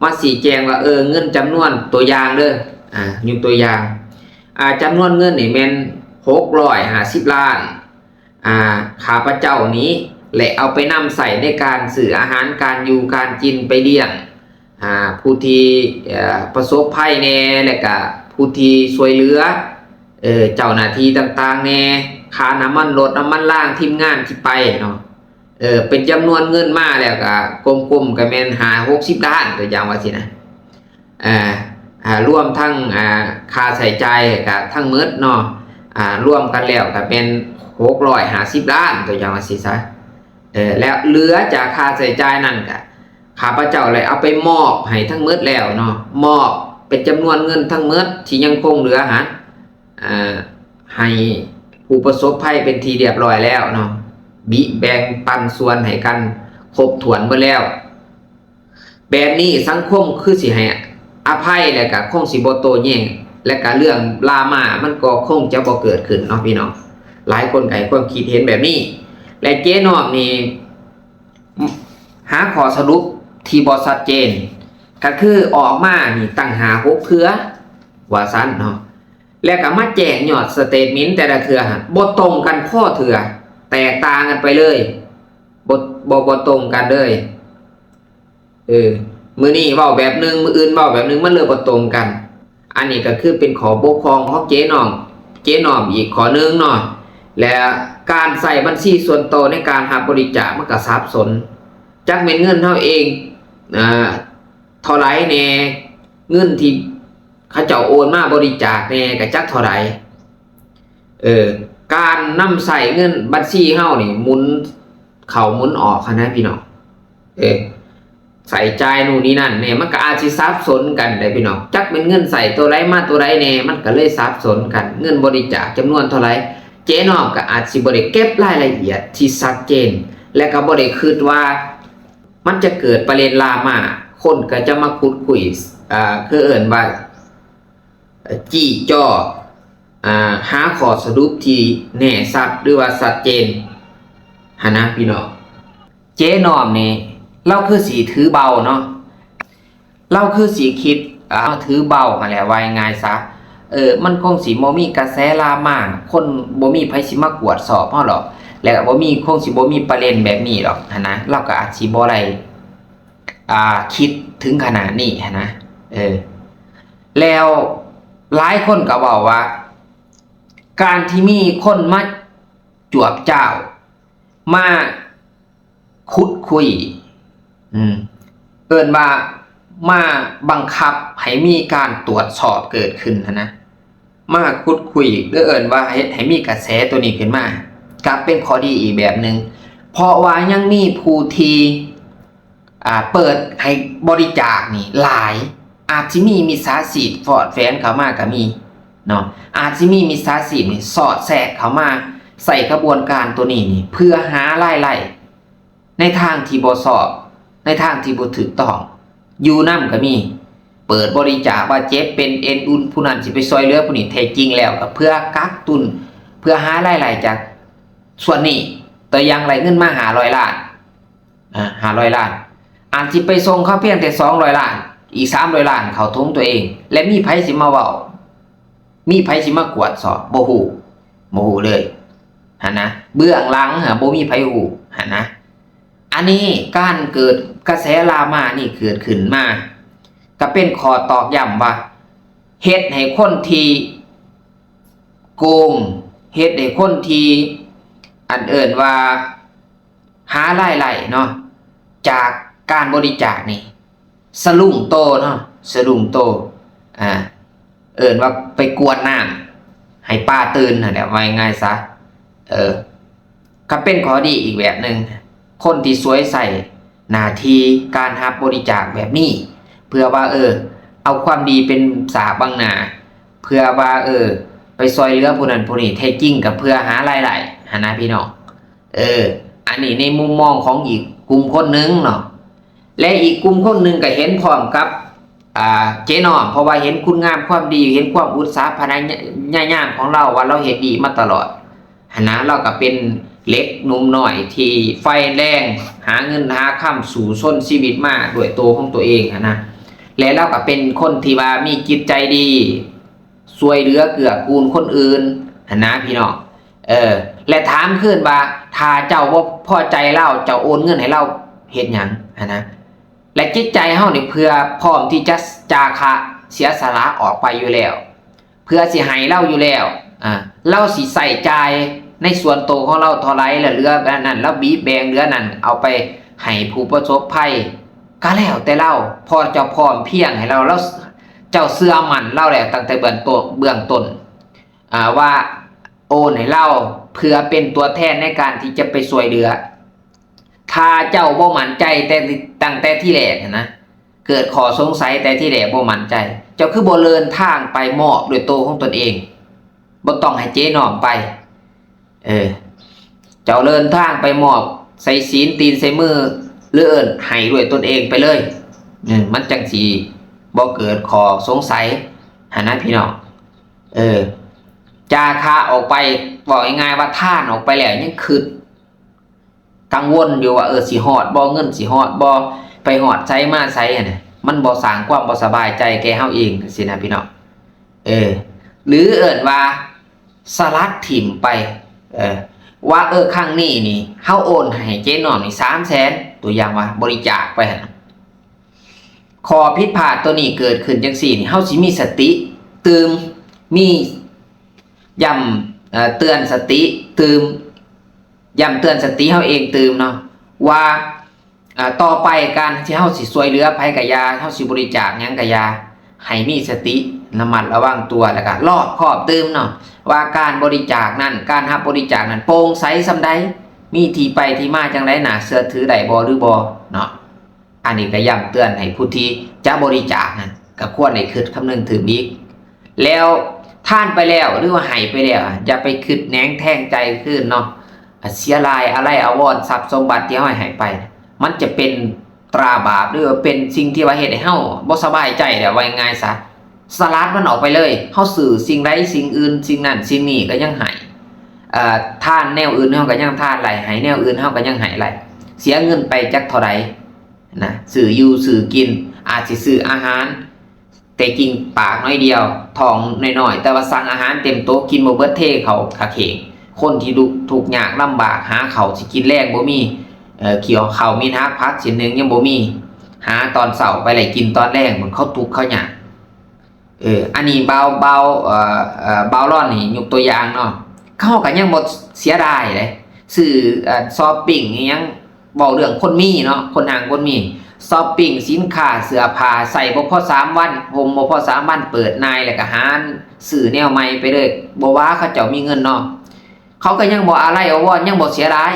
ມາຊີ້ແຈງວ່າ ເອີ ເງິນຈຳນວນຕົວຢ່າງເດີ ອ່າ ຍົກຕົວຢ່າງ ອ່າ ຈຳນວນເງິນນີ້ແມ່ນຫົກຮ້ອຍຫ້າສິບລ້ານ ອ່າ ຂ້າພະເຈົ້ານີ້ ແລະ ເອົາໄປນຳໃຊ້ໃນການຊື້ອາຫານການຢູ່ການກິນໄປລ້ຽງ ອ່າ ຜູ້ທີ່ ເອີ ປະສົບໄພແດ່ ແລະກະຜູ້ທີ່ຊ່ວຍເຫຼືອ ເອີ ເຈົ້າໜ້າທີ່ຕ່າງໆແດ່ ຄ່ານ້ຳມັນລົດ ນ້ຳມັນລາງ ທີມງານທີ່ໄປເນາະ ເອີ ເປັນຈຳນວນເງິນມາແລ້ວກະກົມໆກະແມ່ນຫ້າຫົກສິບລ້ານ ຕົວຢ່າງວ່າຊີ້ນະ ເອີ ອ່າ ລວມທັງ ອ່າ ຄ່າໃຊ້ຈ່າຍກະທັງໝົດເນາະ ອ່າ ລວມກັນແລ້ວກະແມ່ນຫົກຮ້ອຍຫ້າສິບລ້ານ ຕົວຢ່າງວ່າຊີ້ຊະ ເອີ ແລ້ວເຫຼືອຈາກຄ່າໃຊ້ຈ່າຍນັ້ນກະ ຂ້າພະເຈົ້າໄດ້ເອົາໄປມອບໃຫ້ທັງໝົດແລ້ວເນາະ ມອບເປັນຈຳນວນເງິນທັງໝົດທີ່ຍັງຄົງເຫຼືອຫັ້ນ ອ່າ ໃຫ້ຜູ້ປະສົບໄພເປັນທີ່ລຽບຮ້ອຍແລ້ວເນາະ ບິແບ່ງປັນສ່ວນໃຫ້ກັນຄົບຖ້ວນໝົດແລ້ວ ແບບນີ້ສັງຄົມຄືຊິໃຫ້ອະໄພ ແລະກະຄົງຊິບໍ່ໂຕ້ແຍ້ງ ແລະກະເລື່ອງດຣາມາມັນກໍຄົງຈະບໍ່ເກີດຂຶ້ນເນາະພີ່ນ້ອງ ຫຼາຍຄົນກໍໃຫ້ຄວາມຄິດເຫັນແບບນີ້ ແລະເຈນ້ອມນີ້ ຫາຂໍ້ສະຫຼຸບທີ່ບໍ່ຊັດເຈນ ກໍຄືອອກມານີ້ຕັ້ງຫ້າຫົກເທື່ອວ່າຊັ້ນເນາະ ແລ້ວກໍມາແຈ້ງຍອດສະເຕດເມັນແຕ່ລະເທື່ອຫັ້ນບໍ່ຕົງກັນພໍເທື່ອ ແຕກຕ່າງກັນໄປເລີຍ ບໍ່ ບໍ່ ບໍ່ຕົງກັນເລີຍ ເອີ ມື້ນີ້ເວົ້າແບບໜຶ່ງ ມື້ອື່ນເວົ້າແບບໜຶ່ງ ມັນເລີຍບໍ່ຕົງກັນ ອັນນີ້ກໍຄືເປັນຂໍ້ບົກຜ່ອງຂອງເຈນ້ອມ ເຈນ້ອມອີກຂໍ້ໜຶ່ງເນາະ ແລະການໃຊ້ບັນຊີສ່ວນໂຕໃນການຮັບບໍລິຈາກມັນກໍສັບສົນ ຈັກແມ່ນເງິນເຮົາເອງ ເອີ ເທົ່າໃດແດ່ ເງິນທີ່ເຂົາເຈົ້າໂອນມາບໍລິຈາກແດ່ກໍຈັກເທົ່າໃດ ເອີ ການນຳໃຊ້ເງິນບັນຊີເຮົານີ້ໝູນເຂົ້າໝູນອອກຫັ້ນນະພີ່ນ້ອງ ເອີ ໃຊ້ຈ່າຍໂນ່ນນີ້ນັ້ນແດ່ ມັນກໍອາດຊິສັບສົນກັນເດ້ພີ່ນ້ອງ ຈັກແມ່ນເງິນໃຊ້ໂຕໃດມາໂຕໃດແດ່ ມັນກໍເລີຍສັບສົນກັນ ເງິນບໍລິຈາກຈຳນວນເທົ່າໃດ ເຈນ້ອມກໍອາດຊິບໍ່ໄດ້ເກັບລາຍລະອຽດທີ່ຊັດເຈນ ແລະກໍບໍ່ໄດ້ຄິດວ່າມັນຈະເກີດປະເດັນດຣາມາ ຄົນກໍຈະມາຂຸດຄຸຍ ເອີ ຄືເອີ້ນວ່າ ຈີ້ຈໍ້ ອ່າ ຫາຂໍ້ສະຫຼຸບທີ່ແນ່ຊັດ ຫຼືວ່າຊັດເຈນຫັ້ນນະພີ່ນ້ອງ ເຈນ້ອມນີ້ລາວຄືຊິຖືເບົາເນາະ ລາວຄືຊິຄິດ ອ່າ ຖືເບົາຫັ້ນແຫຼະ ວ່າງ່າຍໆຊະ ເອີ ມັນຄົງຊິບໍ່ມີກະແສດຣາມາ ຄົນ ບໍ່ມີໃຜຊິມາກວດສອບເຮົາດອກ ແລະບໍ່ມີ ຄົງຊິບໍ່ມີປະເດັນແບບນີ້ດອກຫັ້ນນະ ລາວກໍອາດຊິບໍ່ໄດ້ ອ່າ ຄິດເຖິງຂະໜາດນີ້ຫັ້ນນະ ເອີ ແລ້ວຫຼາຍຄົນກໍເວົ້າວ່າ ການທີ່ມີຄົນມາຈວບຈ້າວ ມາຂຸດຄຸຍ ອືມ ເອີ້ນວ່າມາບັງຄັບໃຫ້ມີການຕວດສອບເກີດຂຶ້ນຫັ້ນນະ ມາຂຸດຄຸຍ ຫຼືເອີ້ນວ່າເຮັດໃຫ້ມີກະແສໂຕນີ້ຂຶ້ນມາ ກໍເປັນຂໍ້ດີອີກແບບໜຶ່ງ ເພາະວ່າຍັງມີຜູ້ທີ່ ອ່າ ເປີດໃຫ້ບໍລິຈາກນີ້ຫຼາຍ ອາດຊິມີມິດສາຊີບສອດແຝງເຂົ້າມາກໍມີເນາະ ອາດຊິມີມິດສາຊີບນີ້ສອດແຊກເຂົ້າມາໃສ່ຂະບວນການໂຕນີ້ນີ້ ເພື່ອຫາລາຍໄດ້ໃນທາງທີ່ບໍ່ຊອບ ໃນທາງທີ່ບໍ່ຖືກຕ້ອງ ຢູ່ນຳກໍມີ ເປີດບໍລິຈາກວ່າເຈັບເປັນເອັນອຸ່ນ ຜູ້ນັ້ນຊິໄປຊ່ວຍເຫຼືອຜູ້ນີ້ ແທ້ຈິງແລ້ວກໍເພື່ອກັກຕຸນ ເພື່ອຫາລາຍໄດ້ຈາກສ່ວນນີ້ ຕົວຢ່າງໄດ້ເງິນມາຫ້າຮ້ອຍລ້ານ ອ່າ ຫ້າຮ້ອຍລ້ານ ອາດຊິໄປສົ່ງເຂົາພຽງແຕ່ສອງຮ້ອຍລ້ານ ອີກສາມຮ້ອຍລ້ານເຂົ້າຖົງຕົວເອງ ແລະມີໃຜຊິມາເວົ້າ ມີໃຜຊິມາກວດສອບ ບໍ່ຮູ້ ບໍ່ຮູ້ເລີຍຫັ້ນນະ ເບື້ອງຫຼັງຫາບໍ່ມີໃຜຮູ້ຫັ້ນນະ ອັນນີ້ການເກີດກະແສດຣາມານີ້ເກີດຂຶ້ນມາ ກໍເປັນຂໍ້ຕອກຢ້ຳວ່າ ເຮັດໃຫ້ຄົນທີ່ໂກງ ເຮັດໃຫ້ຄົນທີ່ ອັນເອີ້ນວ່າ ຫາລາຍໄດ້ເນາະ ຈາກການບໍລິຈາກນີ້ ສະດຸ້ງໂຕເນາະ ສະດຸ້ງໂຕ ອ່າ ເອີ້ນວ່າໄປກວດນ້ຳໃຫ້ປາຕື່ນຫັ້ນແຫຼະ ເວົ້າງ່າຍໆຊະ ເອີ ກໍເປັນຂໍ້ດີອີກແບບໜຶ່ງ ຄົນທີ່ສວຍໃຊ້ ໜ້າທີ່ການຮັບບໍລິຈາກແບບນີ້ ເພື່ອວ່າ ເອີ ເອົາຄວາມດີເປັນສາບັງໜ້າ ເພື່ອວ່າ ເອີ ໄປຊ່ອຍເຫຼືອຜູ້ນັ້ນຜູ້ນີ້ ແທ້ຈິງກໍເພື່ອຫາລາຍໄດ້ຫັ້ນນະພີ່ນ້ອງ. ເອີ ອັນນີ້ໃນມຸມມອງຂອງອີກກຸ່ມຄົນໜຶ່ງເນາະ ແລະ ອີກກຸ່ມຄົນໜຶ່ງກໍເຫັນພ້ອມກັບ ອ່າ ເຈນ້ອມ ເພາະວ່າເຫັນຄຸນງາມຄວາມດີ ເຫັນຄວາມອຸດສາຫະພະຍາຍາມຂອງລາວ ວ່າລາວເຮັດດີມາຕະຫຼອດຫັ້ນນະ. ລາວກໍເປັນເດັກໜຸ່ມນ້ອຍທີ່ໃຝ່ແຮງ ຫາເງິນຫາຄຳ ສູ້ຊົນຊີວິດມາດ້ວຍໂຕຂອງຕົວເອງຫັ້ນນະ ແລະ ລາວກໍເປັນຄົນທີ່ວ່າມີຈິດໃຈດີ ຊ່ວຍເຫຼືອເກື້ອກູນຄົນອື່ນຫັ້ນນະພີ່ນ້ອງ. ເອີ ແລະ ຖາມຄືນວ່າ ຖ້າເຈົ້າບໍ່ພໍໃຈລາວ ເຈົ້າໂອນເງິນໃຫ້ລາວເຮັດຫຍັງຫັ້ນນະ? ແລະ ຈິດໃຈເຮົານີ້ເພື່ອ ພ້ອມທີ່ຈະຈາຄະເສຍສະຫຼະອອກໄປຢູ່ແລ້ວ ເພື່ອຊິໃຫ້ລາວຢູ່ແລ້ວ. ອາ ລາວຊິໃຊ້ຈ່າຍໃນສ່ວນໂຕຂອງລາວເທົ່າໃດ ແລະ ເຫຼືອອັນນັ້ນລາວບີບແບ່ງເຫຼືອນັ້ນເອົາໄປໃຫ້ຜູ້ປະສົບໄພ ກໍແລ້ວແຕ່ລາວ ເພາະເຈົ້າພ້ອມພຽງໃຫ້ລາວ ລາວ ເຈົ້າເຊື່ອໝັ້ນລາວແລ້ວຕັ້ງແຕ່ເບື້ອງຕົ້ນ ເບື້ອງຕົ້ນ ອາ ວ່າໂອນໃຫ້ລາວເພື່ອເປັນຕົວແທນໃນການທີ່ຈະໄປຊ່ວຍເຫຼືອ. ຖ້າເຈົ້າບໍ່ໝັ້ນໃຈແຕ່ ຕັ້ງແຕ່ທີແລກຫັ້ນນະ ເກີດຂໍ້ສົງໄສແຕ່ທີແລກ ບໍ່ໝັ້ນໃຈ ເຈົ້າຄືບໍ່ເດີນທາງໄປມອບດ້ວຍໂຕຂອງຕົນເອງ ບໍ່ຕ້ອງໃຫ້ເຈນ້ອມໄປ. ເອີ ເຈົ້າເດີນທາງໄປມອບໃສ່ຕີນໃສ່ມື ຫຼືເອີ້ນໃຫ້ດ້ວຍຕົນເອງໄປເລີຍ ເອີ ມັນຈັ່ງຊິບໍ່ເກີດຂໍ້ສົງໄສຫັ້ນນະພີ່ນ້ອງ. ເອີ ຈາຄະອອກໄປ ເວົ້າງ່າຍໆວ່າທານອອກໄປແລ້ວ ຍັງຄິດກັງວົນຢູ່ວ່າ ເອີ ຊິຮອດບໍ່ ເງິນຊິຮອດບໍ່ ໄປຮອດໃສມາໃສຫັ້ນນະ ມັນບໍ່ສ້າງຄວາມບໍ່ສະບາຍໃຈແກ່ເຮົາເອງຊີ້ນະພີ່ນ້ອງ. ເອີ ຫຼືເອີ້ນວ່າສະຫຼັດຖິ້ມໄປ ເອີ ວ່າ ເອີ ຄັ້ງນີ້ນີ້ເຮົາໂອນໃຫ້ເຈນ້ອມນີ້ສາມແສນ ຕົວຢ່າງວ່າບໍລິຈາກໄປຫັ້ນ ຂໍ້ຜິດພາດຕົວນີ້ເກີດຂຶ້ນຈັ່ງຊີ້ນີ້ ເຮົາຊິມີສະຕິຕື່ມ ມີຢ້ຳ ເອີ ເຕືອນສະຕິຕື່ມ ຢ້ຳເຕືອນສະຕິເຮົາເອງຕື່ມເນາະ ວ່າ ເອີ ຕໍ່ໄປການທີ່ເຮົາຊິຊ່ວຍເຫຼືອໃຜກະຢ່າ ເຮົາຊິບໍລິຈາກຫຍັງກະຢ່າ ໃຫ້ມີສະຕິ ລະມັດລະວັງຕົວ ແລ້ວກະລອບຄອບຕື່ມເນາະ ວ່າການບໍລິຈາກນັ້ນ ການຮັບບໍລິຈາກນັ້ນໂປ່ງໃສສ່ຳໃດ ມີທີ່ໄປທີ່ມາຈັ່ງໃດ ໜ້າເຊື່ອຖືໄດ້ບໍ່ ຫຼືບໍ່ເນາະ. ອັນນີ້ກໍຢ້ຳເຕືອນໃຫ້ຜູ້ທີ່ຈະບໍລິຈາກນັ້ນ ກໍຄວນໄດ້ຄິດຄຳນຶງເຖິງອີກ. ແລ້ວທານໄປແລ້ວ ຫຼືວ່າໃຫ້ໄປແລ້ວ ຢ່າໄປຄິດແໜງແທງໃຈຄືນເນາະ, ເສຍຫຼາຍອາໄລອາວອນ ຊັບສົມບັດທີ່ເຮົາໃຫ້ໄປ ມັນຈະເປັນຕາບາບ ຫຼືວ່າເປັນສິ່ງທີ່ວ່າເຮັດໃຫ້ເຮົາບໍ່ສະບາຍໃຈແຫຼະ ເວົ້າງ່າຍໆຊະ. ສະຫຼາດມັນອອກໄປເລີຍ, ເຮົາຊື້ສິ່ງໃດສິ່ງອື່ນ ສິ່ງນັ້ນສິ່ງນີ້ກໍຍັງໃຫ້, ເອີ ທານແນວອື່ນເຮົາກໍຍັງທານໄດ້, ໃຫ້ແນວອື່ນເຮົາກໍຍັງໃຫ້ໄດ້, ເສຍເງິນໄປຈັກເທົ່າໃດນະ, ຊື້ຢູ່ຊື້ກິນ, ອາດຊິຊື້ອາຫານ ແຕ່ກິນປາກໜ້ອຍດຽວ ທ້ອງນ້ອຍໆ ແຕ່ວ່າສັ່ງອາຫານເຕັມໂຕະ ກິນບໍ່ເບິດ ເທເຂົ້າຂາເຂງ. ຄົນທີ່ທຸກ ທຸກຍາກລຳບາກ ຫາເຂົ້າຊິກິນແລງບໍ່ມີ, ເອີ ເຂົ້າມີນຫັກ ຜັກຊິ້ນໜຶ່ງຍັງບໍ່ມີ, ຫາຕອນເຊົ້າໄປໄດ້ກິນຕອນແລງ ເຂົາທຸກເຂົາຍາກ. ເອີ ອັນນີ້ບ່າວ ບ່າວ ເອີ ເອີ ບ່າວລອນນີ້ຍົກຕົວຢ່າງເນາະ, ເຮົາກໍຍັງບໍ່ເສຍດາຍເດ້ ຊື້ ເອີ ຊັອບປິງອີ່ຫຍັງ ເວົ້າເລື່ອງຄົນມີເນາະ, ຄົນຮັ່ງຄົນມີ, ຊັອບປິງສິນຄ້າ ເສື້ອຜ້າ ໃສ່ບໍ່ພໍສາມວັນ, ຫົ່ມບໍ່ພໍສາມວັນ ເປີດໜ່າຍ ແລ້ວກໍຫາຊື້ແນວໃໝ່ໄປເລີຍ. ບໍ່ວ່າເຂົາເຈົ້າມີເງິນເນາະ, ເຂົາກໍຍັງບໍ່ອາໄລອາວອນ, ຍັງບໍ່ເສຍດາຍ.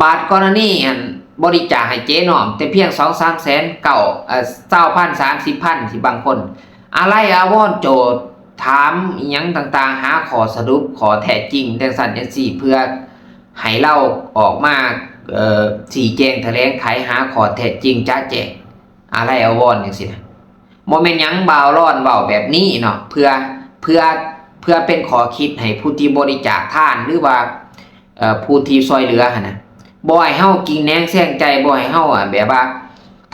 ບາດກໍລະນີຫັ້ນ ບໍລິຈາກໃຫ້ເຈນ້ອມແຕ່ພຽງສອງສາມແສນ ເກົ້າ ເອີ ຊາວພັນ ສາມສິບພັນ ຊິບາງຄົນ ອາໄລອາວອນໂຈດ ຖາມອີ່ຫຍັງຕ່າງໆ ຫາຂໍ້ສະຫຼຸບ ຂໍ້ແທ້ຈິງ ຈັ່ງຊັ້ນຈັ່ງຊີ້ ເພື່ອໃຫ້ລາວອອກມາ ເອີ ຊີ້ແຈງຖະແຫຼງໄຂ ຫາຂໍ້ແທ້ຈິງຈະແຈ້ງ ອາໄລອາວອນຈັ່ງຊີ້ນະ. ບໍ່ແມ່ນຫຍັງ ບ່າວລອນເວົ້າແບບນີ້ເນາະ ເພື່ອ ເພື່ອ ເພື່ອເປັນຂໍ້ຄິດໃຫ້ຜູ້ທີ່ບໍລິຈາກທານ ຫຼືວ່າ ເອີ ຜູ້ທີ່ຊ່ວຍເຫຼືອຫັ້ນນະ, ບໍ່ໃຫ້ເຮົາກິນແໜງແຊງໃຈ, ບໍ່ໃຫ້ເຮົາ ອາ ແບບວ່າ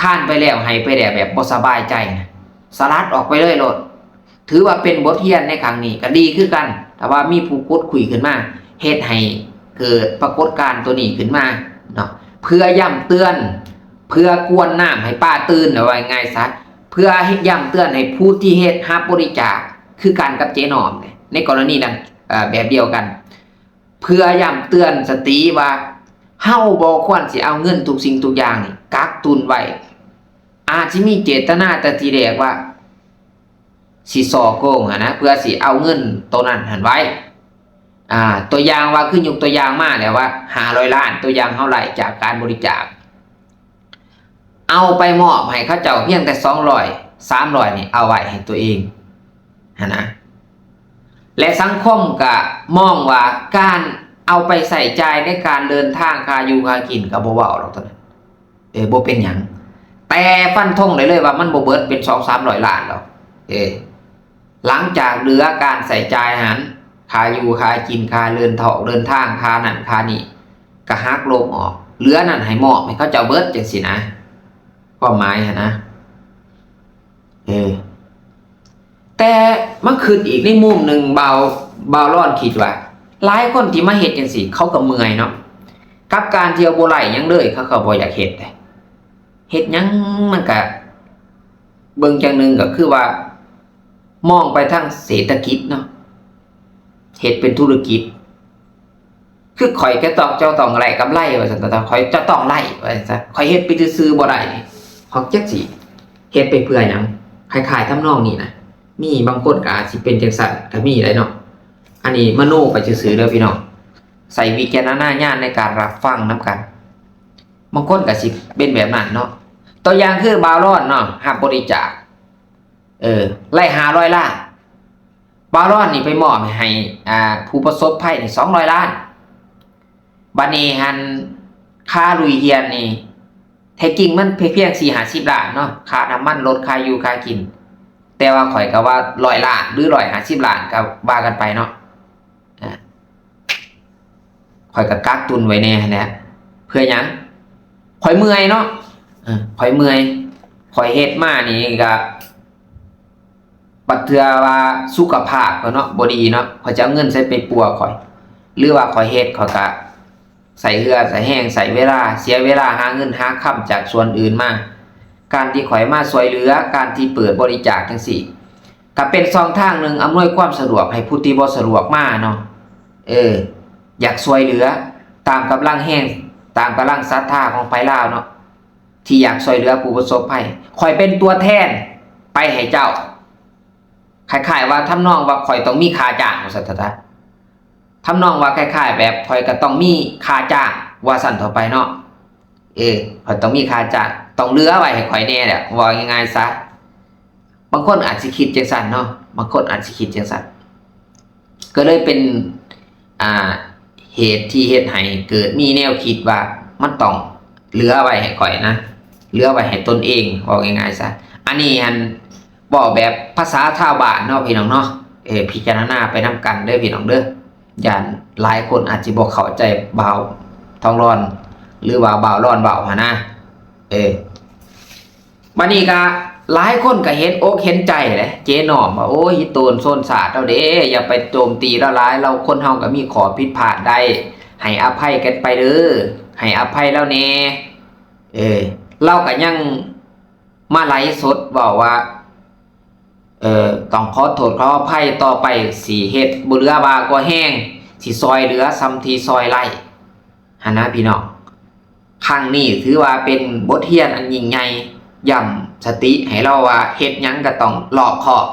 ທານໄປແລ້ວ ໃຫ້ໄປແລ້ວ ແບບບໍ່ສະບາຍໃຈນະ, ສະຫຼັດອອກໄປເລີຍໂລດ. ຖືວ່າເປັນບົດຮຽນໃນຄັ້ງນີ້ກໍດີຄືກັນ, ຖ້າວ່າມີຜູ້ຂຸດຄຸຍຂຶ້ນມາ ເຮັດໃຫ້ເກີດປາກົດການໂຕນີ້ຂຶ້ນມາເນາະ, ເພື່ອຢ້ຳເຕືອນ, ເພື່ອກວນນ້ຳໃຫ້ປາຕື່ນ, ເວົ້າງ່າຍໆຊະ, ເພື່ອຢ້ຳເຕືອນໃຫ້ຜູ້ທີ່ເຮັດຮັບບໍລິຈາກ ຄືກັນກັບເຈນ້ອມ ໃນກໍລະນີນັ້ນ ເອີ ແບບດຽວກັນ. ເພື່ອຢ້ຳເຕືອນສະຕິວ່າ ເຮົາບໍ່ຄວນຊິເອົາເງິນທຸກສິ່ງທຸກຢ່າງນີ້ກັກຕຸນໄວ້. ອາດຊິມີເຈດຕະນາແຕ່ທີແລກວ່າຊິສໍ້ໂກງຫັ້ນນະ ເພື່ອຊິເອົາເງິນໂຕນັ້ນຫັ້ນໄວ້. ອາ ຕົວຢ່າງວ່າ ຄືຍົກຕົວຢ່າງມາແລ້ວວ່າ ຫ້າຮ້ອຍລ້ານ ຕົວຢ່າງເຮົາໄລ່ຈາກການບໍລິຈາກ. ເອົາໄປມອບໃຫ້ເຂົາເຈົ້າພຽງແຕ່ສອງຮ້ອຍ ສາມຮ້ອຍນີ້ ເອົາໄວ້ໃຫ້ຕົວເອງຫັ້ນນະ. ແລະສັງຄົມກະມອງວ່າການເອົາໄປໃຊ້ຈ່າຍໃນການເດີນທາງ ຄ່າຢູ່ຄ່າກິນກະບໍ່ເວົ້າດອກໂຕນັ້ນ ເອີ ບໍ່ເປັນຫຍັງ. ແຕ່ຟັນທົງໄດ້ເລີຍວ່າມັນບໍ່ເບິດເປັນສອງສາມຮ້ອຍລ້ານດອກ ເອີ. ຫຼັງຈາກເຫຼືອການໃຊ້ຈ່າຍຫັ້ນ ຄ່າຢູ່ຄ່າກິນ ຄ່າເດີນທອກເດີນທາງ ຄ່ານັ້ນຄ່ານີ້ ກະຫັກລົບອອກ ເຫຼືອນັ້ນໃຫ້ມອບໃຫ້ເຂົາເຈົ້າເບິດ ຈັ່ງຊີ້ນະ ຄວາມໝາຍຫັ້ນນະ ເອີ. ແຕ່ມາຄິດອີກໃນມຸມໜຶ່ງ ບ່າວ ບ່າວລອນຄິດວ່າ ຫຼາຍຄົນທີ່ມາເຮັດຈັ່ງຊີ້ ເຂົາກໍເມື່ອຍເນາະ ກັບການທີ່ວ່າບໍ່ໄດ້ຫຍັງເລີຍ ເຂົາກໍບໍ່ຢາກເຮັດເດ້. ເຮັດຫຍັງມັນກະ ເບິ່ງຈັ່ງໜຶ່ງກໍຄືວ່າ ມອງໄປທາງເສດຖະກິດເນາະ ເຮັດເປັນທຸລະກິດ ຄືຂ້ອຍກະຕ້ອງ ເຈົ້າຕ້ອງໄດ້ກຳໄລວ່າຊັ້ນ ຂ້ອຍຈະຕ້ອງໄດ້ວ່າຊັ້ນ ຂ້ອຍເຮັດໄປຊື່ໆບໍ່ໄດ້ ເຮົາຈັກຊິເຮັດໄປເພື່ອຫຍັງ ຄ້າຍໆທຳນອງນີ້ນະ. ມີບາງຄົນກໍອາດຊິເປັນຈັ່ງຊັ້ນກໍມີໄດ໋ເນາະ ອັນນີ້ມະໂນໄປຊື່ໆເດີພີ່ນ້ອງ ໃຊ້ວິຈາລະນະຍານໃນການຮັບຟັງນຳກັນ. ບາງຄົນກໍຊິເປັນແບບນັ້ນເນາະ ຕົວຢ່າງຄືບ່າວລອນເນາະ ຮັບບໍລິຈາກ ເອີ ໄດ້ຫ້າຮ້ອຍລ້ານ ບ່າວລອນນີ້ໄປມອບໃຫ້ ອ່າ ຜູ້ປະສົບໄພນີ້ສອງຮ້ອຍລ້ານ. ບາດນີ້ຫັ້ນ ຄ່າລຸຍຮຽນນີ້ ແທ້ຈິງມັນພຽງສີ່ຫ້າສິບລ້ານເນາະ ຄ່ານ້ຳມັນລົດ ຄ່າຢູ່ຄ່າກິນ ແຕ່ວ່າຂ້ອຍກໍວ່າຮ້ອຍລ້ານ ຫຼື ຮ້ອຍຫ້າສິບລ້ານ ກໍວ່າກັນໄປເນາະ. ອ່າ ຂ້ອຍກໍກັກຕຸນໄວ້ແດ່ຫັ້ນແຫຼະ ເພື່ອຫຍັງ? ຂ້ອຍເມື່ອຍເນາະ ເອີ ຂ້ອຍເມື່ອຍ ຂ້ອຍເຮັດມານີ້ກໍ ບັດເທື່ອວ່າສຸຂະພາບຂ້ອຍເນາະ ບໍ່ດີເນາະ ຂ້ອຍຈະເອົາເງິນໃສໄປປົວຂ້ອຍ ຫຼືວ່າຂ້ອຍເຮັດ ຂ້ອຍກະໃຊ້ເຫື່ອໃຊ້ແຮງ ໃຊ້ເວລາ ເສຍເວລາຫາເງິນຫາຄຳຈາກສ່ວນອື່ນມາ. ການທີ່ຂ້ອຍມາຊ່ວຍເຫຼືອ ການທີ່ເປີດບໍລິຈາກຈັ່ງຊີ້ ກະເປັນຊ່ອງທາງໜຶ່ງອຳນວຍຄວາມສະດວກໃຫ້ຜູ້ທີ່ບໍ່ສະດວກມາເນາະ ເອີ ຢາກຊ່ວຍເຫຼືອຕາມກຳລັງແຮງ ຕາມກຳລັງສັດທາຂອງໃຜລາວເນາະ ທີ່ຢາກຊ່ວຍເຫຼືອຜູ້ປະສົບໄພ. ຂ້ອຍເປັນຕົວແທນໄປໃຫ້ເຈົ້າ ຄ້າຍໆວ່າທຳນອງວ່າຂ້ອຍຕ້ອງມີຄ່າຈ້າງວ່າຊັ້ນຊະ ທຳນອງວ່າຄ້າຍໆແບບຂ້ອຍກໍຕ້ອງມີຄ່າຈ້າງວ່າຊັ້ນເຖາະໄປເນາະ ເອີ ຂ້ອຍຕ້ອງມີຄ່າຈ້າງ ຕ້ອງເຫຼືອໄວ້ໃຫ້ຂ້ອຍແດ່ແຫຼະ ເວົ້າງ່າຍໆຊະ. ບາງຄົນອາດຊິຄິດຈັ່ງຊັ້ນເນາະ ບາງຄົນອາດຊິຄິດຈັ່ງຊັ້ນ ກໍເລີຍເປັນ ອ່າ ເຫດທີ່ເຮັດໃຫ້ເກີດມີແນວຄິດວ່າມັນຕ້ອງເຫຼືອໄວ້ໃຫ້ຂ້ອຍນະ ເຫຼືອໄວ້ໃຫ້ຕົນເອງ ເວົ້າງ່າຍໆຊະ. ອັນນີ້ຫັ້ນເວົ້າແບບພາສາຊາວບ້ານເນາະ ພີ່ນ້ອງເນາະ ເອີ ພິຈາລະນາໄປນຳກັນເດີພີ່ນ້ອງເດີ ຢ້ານຫຼາຍຄົນອາດຊິບໍ່ເຂົ້າໃຈບ່າວທອງລອນ ຫຼືວ່າບ່າວລອນເວົ້າຫັ້ນນະ ເອີ. ບັດນີ້ກະຫຼາຍຄົນກະເຫັນອົກເຫັນໃຈແຫຼະ ເຈນ້ອມວ່າ ໂອ້ຍ ອີໂຕນຊົນຊາດເຮົາເດ້ ຢ່າໄປໂຈມຕີລາວຫຼາຍ ລາວ ຄົນເຮົາກະມີຂໍ້ຜິດພາດໄດ້ ໃຫ້ອະໄພກັນໄປເດີ ໃຫ້ອະໄພລາວແດ່ ເອີ ລາວກະຍັງມາໄລຟ໌ສົດເວົ້າວ່າ ເອີ ຕ້ອງຂໍໂທດຂໍອະໄພ ຕໍ່ໄປຊິເຮັດບໍ່ເຫຼືອວ່າກວ່າແຮງ ຊິຊ່ອຍເຫຼືອສ່ຳທີ່ຊ່ອຍໄດ້ ຫັ້ນນະພີ່ນ້ອງ. ຄັ້ງນີ້ຖືວ່າເປັນບົດຮຽນອັນຍິ່ງໃຫຍ່ ຢ້ຳສະຕິໃຫ້ລາວວ່າເຮັດຫຍັງກໍຕ້ອງລອບຄອບ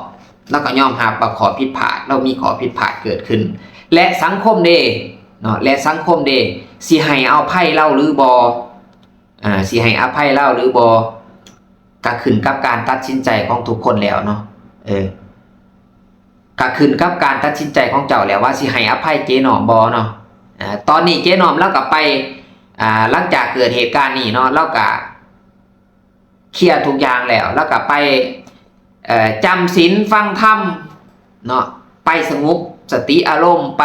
ລາວກໍຍອມຮັບວ່າຂໍ້ຜິດພາດ ລາວມີຂໍ້ຜິດພາດເກີດຂຶ້ນ ແລະສັງຄົມເດ້ເນາະ ແລະສັງຄົມເດ້ ຊິໃຫ້ອະໄພລາວຫຼືບໍ່ ອ່າ ຊິໃຫ້ອະໄພລາວຫຼືບໍ່ ກໍຂຶ້ນກັບການຕັດສິນໃຈຂອງທຸກຄົນແລ້ວເນາະ ເອີ ກໍຂຶ້ນກັບການຕັດສິນໃຈຂອງເຈົ້າແຫຼະວ່າຊິໃຫ້ອະໄພເຈນ້ອມບໍ່ເນາະ. ອາ ຕອນນີ້ເຈນ້ອມລາວກໍໄປ ອາ ຫຼັງຈາກເກີດເຫດການນີ້ເນາະ ລາວກໍເຄລຍທຸກຢ່າງແລ້ວ ລາວກໍໄປ ເອີ ຈຳສິນຟັງທຳເນາະ ໄປສະຫງົບສະຕິອາລົມ ໄປ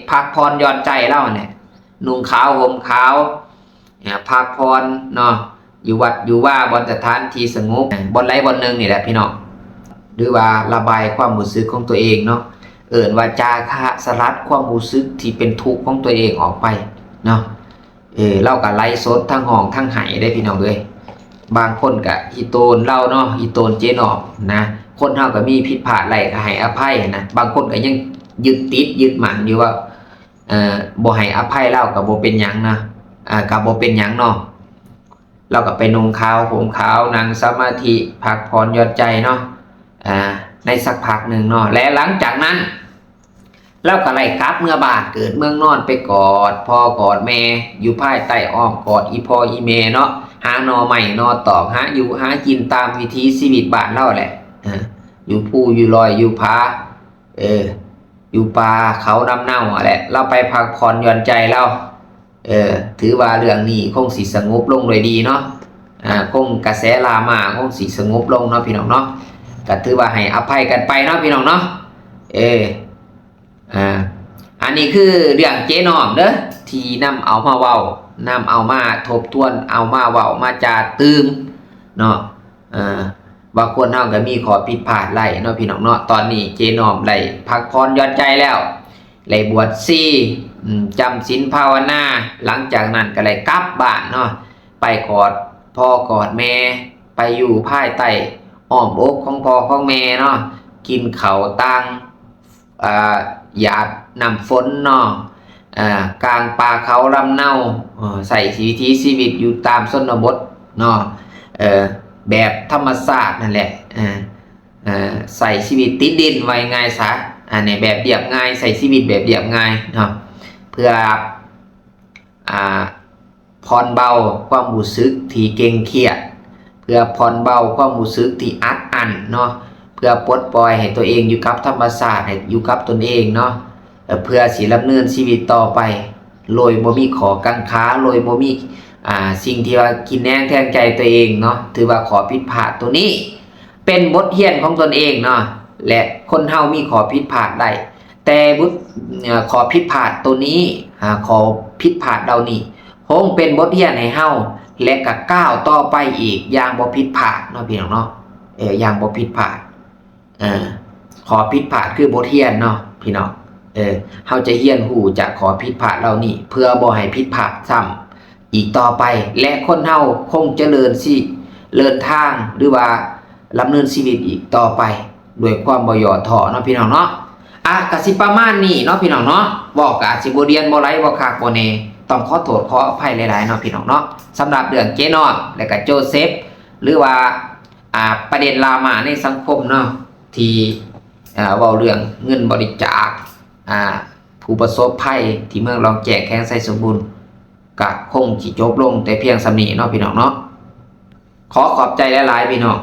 ພັກຜ່ອນຢ່ອນໃຈລາວຫັ້ນແຫຼະ ນຸ່ງຂາວຫົ່ມຂາວ ອາ ພັກຜ່ອນເນາະ ຢູ່ວັດຢູ່ວາ ບ່ອນສະຖານທີ່ສະຫງົບ ບ່ອນໃດບ່ອນໜຶ່ງນີ້ແຫຼະພີ່ນ້ອງ ຫຼືວ່າລະບາຍຄວາມຮູ້ສຶກຂອງຕົວເອງເນາະ ເອີ້ນວ່າຈາຄະ ສະຫຼັດຄວາມຮູ້ສຶກທີ່ເປັນທຸກຂອງຕົວເອງອອກໄປເນາະ. ເອີ ລາວກໍໄລຟ໌ສົດທັງຮ້ອງທັງໄຫ້ເດ້ພີ່ນ້ອງເອີຍ ບາງຄົນກໍອີ່ໂຕນລາວເນາະ ອີ່ໂຕນເຈນ້ອມນະ ຄົນເຮົາກໍມີຜິດພາດໄດ້ກໍໃຫ້ອະໄພນະ ບາງຄົນກໍຍັງຍຶດຕິດຍຶດໝັ້ນຢູ່ວ່າ ເອີ ບໍ່ໃຫ້ອະໄພລາວກໍບໍ່ເປັນຫຍັງນະ ອາ ກໍບໍ່ເປັນຫຍັງເນາະ. ລາວກໍໄປນຸ່ງຂາວຫົ່ມຂາວ ນັ່ງສະມາທິ ພັກຜ່ອນຢ່ອນໃຈເນາະ ອາ ໃນສັກພັກໜຶ່ງເນາະ ແລະຫຼັງຈາກນັ້ນ ລາວກໍໄດ້ກັບເມືອບ້ານເກີດເມືອງນອນ ໄປກອດພໍ່ກອດແມ່ ຢູ່ພາຍໃຕ້ອ້ອມກອດອີ່ພໍ່ອີ່ແມ່ເນາະ ຫາໜໍ່ໄມ້ໜໍ່ຕອກ ຫາຢູ່ຫາກິນຕາມວິຖີຊີວິດບ້ານລາວແຫຼະ ເອີ ຢູ່ພູຢູ່ລອຍ ຢູ່ຜາ ເອີ ຢູ່ປ່າເຂົາລຳເນົາຫັ້ນແຫຼະ ລາວໄປພັກຜ່ອນຢ່ອນໃຈລາວ. ເອີ ຖືວ່າເລື່ອງນີ້ຄົງຊິສະຫງົບລົງດ້ວຍດີເນາະ ອາ ຄົງ ກະແສດຣາມາຄົງຊິສະຫງົບລົງເນາະ ພີ່ນ້ອງເນາະ. ກະຖືວ່າໃຫ້ອະໄພກັນໄປເນາະ ພີ່ນ້ອງເນາະ. ເອີ ອາ ອັນນີ້ຄືເລື່ອງເຈນ້ອມເດີ ທີ່ນຳເອົາມາເວົ້າ ນຳເອົາມາທົບທວນ ເອົາມາເວົ້າມາຈາຕື່ມເນາະ ເອີ ວ່າຄົນເຮົາກໍມີຂໍ້ຜິດພາດໄດ້ເນາະ ພີ່ນ້ອງເນາະ. ຕອນນີ້ເຈນ້ອມໄດ້ພັກຜ່ອນຢ່ອນໃຈແລ້ວ ໄດ້ບວດຊີ ອາ ຈຳສິນພາວະນາ ຫຼັງຈາກນັ້ນກໍໄດ້ກັບບ້ານເນາະ ໄປກອດພໍ່ກອດແມ່ ໄປຢູ່ພາຍໃຕ້ອ້ອມອົກຂອງພໍ່ຂອງແມ່ເນາະ ກິນເຂົ້າຕ່າງ ອາ ຫຍາດນ້ຳຝົນເນາະ ອາ ກາງປ່າເຂົາລຳເນົາ ເອີ ໃຊ້ຊີວິດ ວິຖີຊີວິດຢູ່ຕາມຊົນນະບົດເນາະ ເອີ ແບບທຳມະຊາດນັ້ນແຫຼະ ເອີ ເອີ ໃຊ້ຊີວິດຕິດດິນ ເວົ້າງ່າຍໆຊະ ອັນນີ້ແບບລຽບງ່າຍ ໃຊ້ຊີວິດແບບລຽບງ່າຍເນາະ ເພື່ອ ອາ ຜ່ອນເບົາຄວາມຮູ້ສຶກທີ່ເຄັ່ງຄຽດ ເພື່ອຜ່ອນເບົາຄວາມຮູ້ສຶກທີ່ອັດອັ້ນເນາະ ເພື່ອປົດປ່ອຍໃຫ້ຕົວເອງຢູ່ກັບທຳມະຊາດ ໃຫ້ຢູ່ກັບຕົນເອງເນາະ ເພື່ອຊິດຳເນີນຊີວິດຕໍ່ໄປ ໂດຍບໍ່ມີຂໍ້ກັງຄາ ໂດຍບໍ່ມີ ອາ ສິ່ງທີ່ວ່າກິນແໜງແທງໃຈຕົວເອງເນາະ. ຖືວ່າຂໍ້ຜິດພາດໂຕນີ້ເປັນບົດຮຽນຂອງຕົນເອງເນາະ ແລະ ຄົນເຮົາມີຂໍ້ຜິດພາດໄດ້ ແຕ່ບຸດ ເອີ ຂໍ້ຜິດພາດໂຕນີ້ ອາ ຂໍ້ຜິດພາດເຫຼົ່ານີ້ຄົງເປັນບົດຮຽນໃຫ້ເຮົາ ແລະ ກະກ້າວຕໍ່ໄປອີກຢ່າງບໍ່ຜິດພາດເນາະ ພີ່ນ້ອງເນາະ ເອີ ຢ່າງບໍ່ຜິດພາດ ເອີ ຂໍ້ຜິດພາດຄືບົດຮຽນເນາະ ພີ່ນ້ອງ ເອີ ເຮົາຈະຮຽນຮູ້ຈາກຂໍ້ຜິດພາດເຫຼົ່ານີ້ ເພື່ອບໍ່ໃຫ້ຜິດພາດຊ້ຳອີກຕໍ່ໄປ ແລະ ຄົນເຮົາຄົງຈະເລີນຊີ ເລີນທາງ ຫຼືວ່າດຳເນີນຊີວິດອີກຕໍ່ໄປ ດ້ວຍຄວາມບໍ່ຫຍໍ້ທໍ້ເນາະ ພີ່ນ້ອງເນາະ. ອາ ກະຊິປະມານນີ້ເນາະ ພີ່ນ້ອງເນາະ ເວົ້າກະອາດຊິບໍ່ລຽນ ບໍ່ໄຫຼ ບໍ່ຄັກ ບໍ່ແນ່ ຕ້ອງຂໍໂທດຂໍອະໄພຫຼາຍໆເນາະ ພີ່ນ້ອງເນາະ. ສຳລັບເລື່ອງເຈນ້ອຍ ແລະ ກະໂຈເຊັບ ຫຼືວ່າ ອາ ປະເດັນດຣາມາໃນສັງຄົມເນາະ ທີ່ ອາ ເວົ້າເລື່ອງເງິນບໍລິຈາກ ອາ ຜູ້ປະສົບໄພທີ່ເມືອງລ່ອງແຈ້ງ ແຂວງໄຊສົມບູນ ກະຄົງຊິຈົບລົງແຕ່ພຽງສ່ຳນີ້ເນາະ ພີ່ນ້ອງເນາະ. ຂໍຂອບໃຈຫຼາຍໆ ພີ່ນ້ອງ